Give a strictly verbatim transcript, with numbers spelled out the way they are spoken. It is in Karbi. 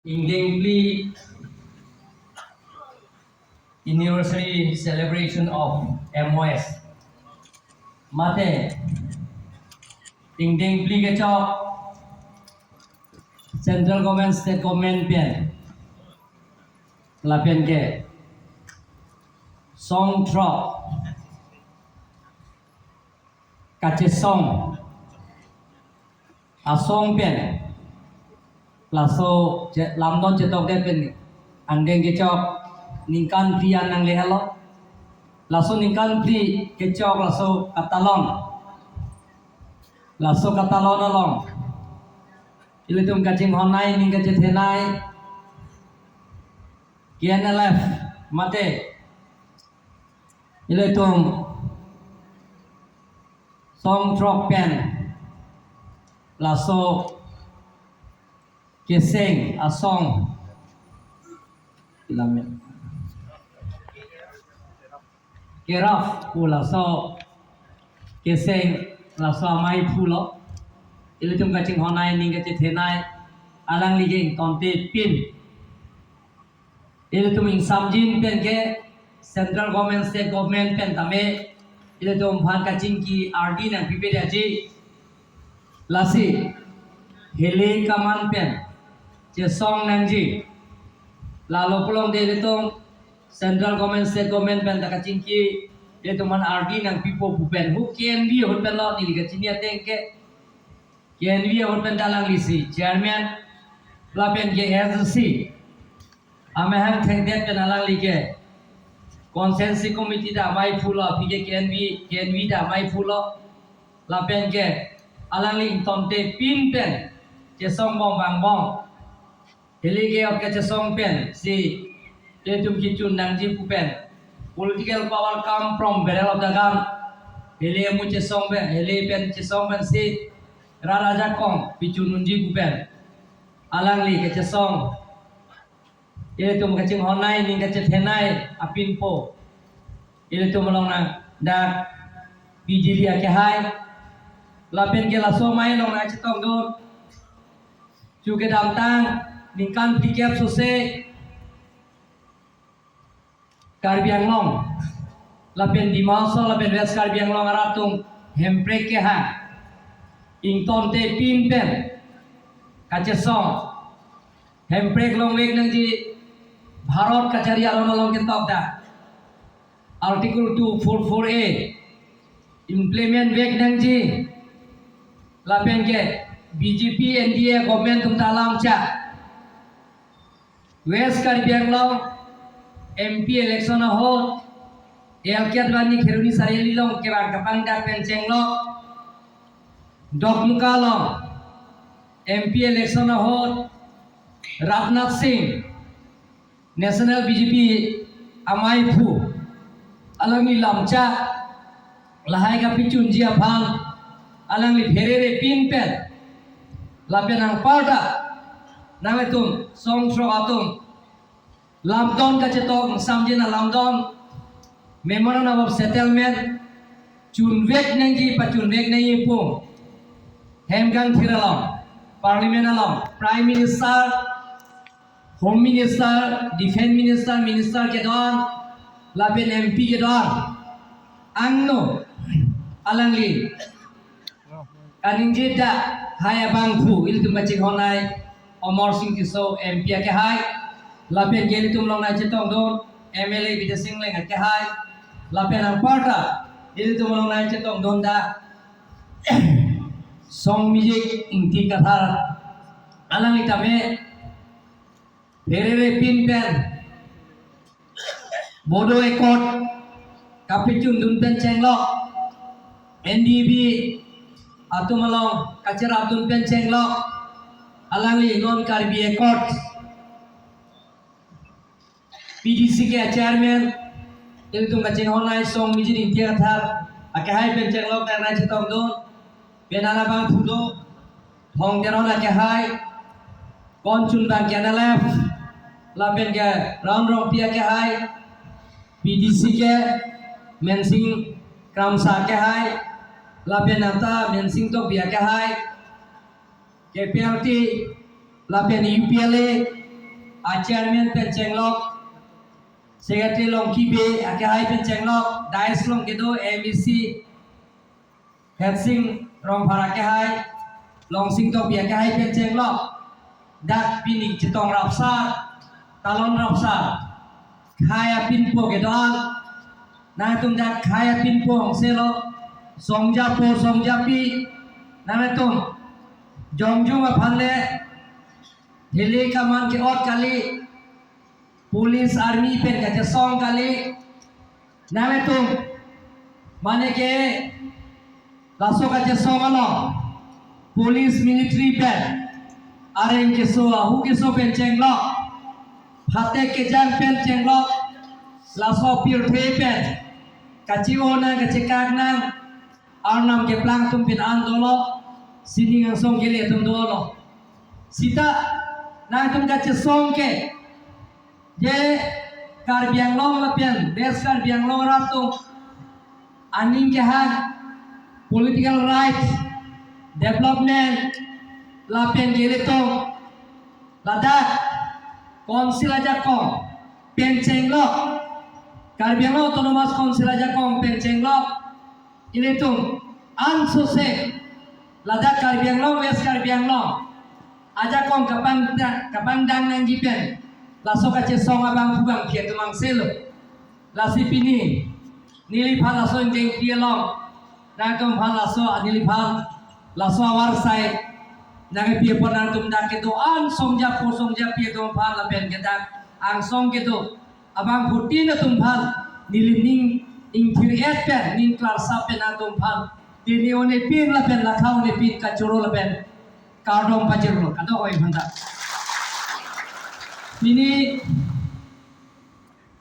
Ingdeng phli anniversary celebration of M O S. Mate, ingdeng phli kechok central government, state government pen, lapen ke song throk kachesong asong pen, laso che-, lamdon chetokdet pen angdeng kechok ningkan phli an nanglelo. Laso ningkan phli kechok laso katalon, laso katalon along ilitum kachinghon nei, ning kachethe nei, K N L F mate ilitum song throk pen laso keseng asong, lamen kerap pu laso keseng, laso amei phulo. Ilitum kachinghon nei, ning kachethe nei, alangli ke ingtonte pin, ilitum ingsamjin pen ke central government, state government pen tame ilitum aphan kachingki ardi nangpipe daji. Lasi hele kaman pen chesong nangji. Lalo pulote ilitum central government, state government pen ta kachingki, ilitum aphan ardi nangpipo pu pen, hu K N V ahut pen lo neli kachini ateng ke. K N V ahut pen ta alangli si chairman, lapen ke S D C amahang thengdet pen alangli ke constituency committee ta amei phulo, aphi ke K N V, K N V ta amei phulo, lapen ke alangli ingtonte pin pen chesong bom vangbom, hele ke-ot kachesong pen si ilitum kechun nangji pu pen, political power come from barrel of the gun. Hele amu chesong pen, hele pen chesong pen si rat ajakong pechun unji pu pen alangli kachesong, ilitum kachinghon nei, ning kachethe nei apinpo, ilitum along nangdak bijili akehai, lapen ke laso amei along nangchetongdun. Chu kedamtang ningkan phlikep sose Karbi Anglong lapen Dima Hasao lapen West Karbi Anglong arat atum hemprek kehang ingtonte pin pen kachesong, hemprek longvek nangji, Bharat kachari aron along ketok dak Article two four four A implement vek nangji, lapen ke B J P N D A government atum ta alam cha. West Karbi Anglong M P election ahut L K Advani Kheroni Chariali along kevang kapangdak pen chenglok, Dokmoka along M P election ahut Rajnath Singh, National B J P amei phu, alangli lamcha, lahai kapechunji aphan alangli pherere pin pen, lapen anparta nanglitum song throk atum lamdon kachetok, samjin alamdon, memorandum of settlement chunvek nangji, pachunvek nangji pu hem kangthir along, parliament along, Prime Minister, Home Minister, Defence Minister, Minister kedo-an, lapen M P kedo-an angno alangli kaningje dak hai abangphu ilitum kachinghon nei Amarsing Tisso M P akehai, lapen ke ilitum along nangchetongdun M L A Bidya Sing Engleng akehai, lapen anparta ilitum along nangchetongdun dak Song Mijik Ingti Kathar, alangli tame pherere pin pen Bodo Accord kapechundun pen chenglok, N D B atum along kacherapdun pen chenglok, alangli non Karbi Accord, P D C K chairman, ilitum kachinghon nei Song Mijik Ingti Kathar akehai pen chenglok nangchetongdun, pen ana abangphu do, Thong Teron akehai, Konchunbang K N L F, lapen ke Ron Rongpi akehai, P D C K Mensing Kramsa akehai, lapen anta Mensing Tokbi akehai, K P L T, lapen U P L A, a chairman pen chenglok, secretary Longki Bey akehai pen chenglok, dais along kedo M A C Hetsing Rongphar akehai, Longsing Tokbi akehai pen chenglok, dak pini chetong rapsar, talon rapsar, khei apinpo kedo-an, nangtum dak khei apinpo hongselo, songjapo songjapi, nangtum jongjung aphan le, hili kaman ke-ot kali, police army pen kachesong kali, nangtum mane ke laso kachesong along, police military pen, areng keso ahu keso pen chenglok, phatek kejang pen chenglok, laso pirthe pen kachi-o nang kachekak nang, arnam keplang atum pen an dolo, sining angsong kele atum dolo. Sita nangtum kachesong ke, je Karbi Anglong lapen West Karbi Anglong rat atum aning kehang, political rights, development, lapen ilitum ladak council ajakong pen chenglok, Karbi Anglong Autonomous Council ajakong pen chenglok, ilitum ansose ladak Karbi Anglong, West Karbi Anglong ajakong kapang, kapangdang nangji pen laso kachesong abangphu bangphi atum angselo. Lasi pini neliphan laso injeng pi along, nangtumphan laso, neliphan laso awar sai nangpi apot nangtum dak kedo-an songjapo songjapi atumphan lapen ke dak angsong kedo abangphutin atumphan neli ning ingthir-et pen, ning klarsap pen nangtumphan tini onepin lapen lakha onepin kachoro lapen kardom pajirlo, kadokave aphanta. Pini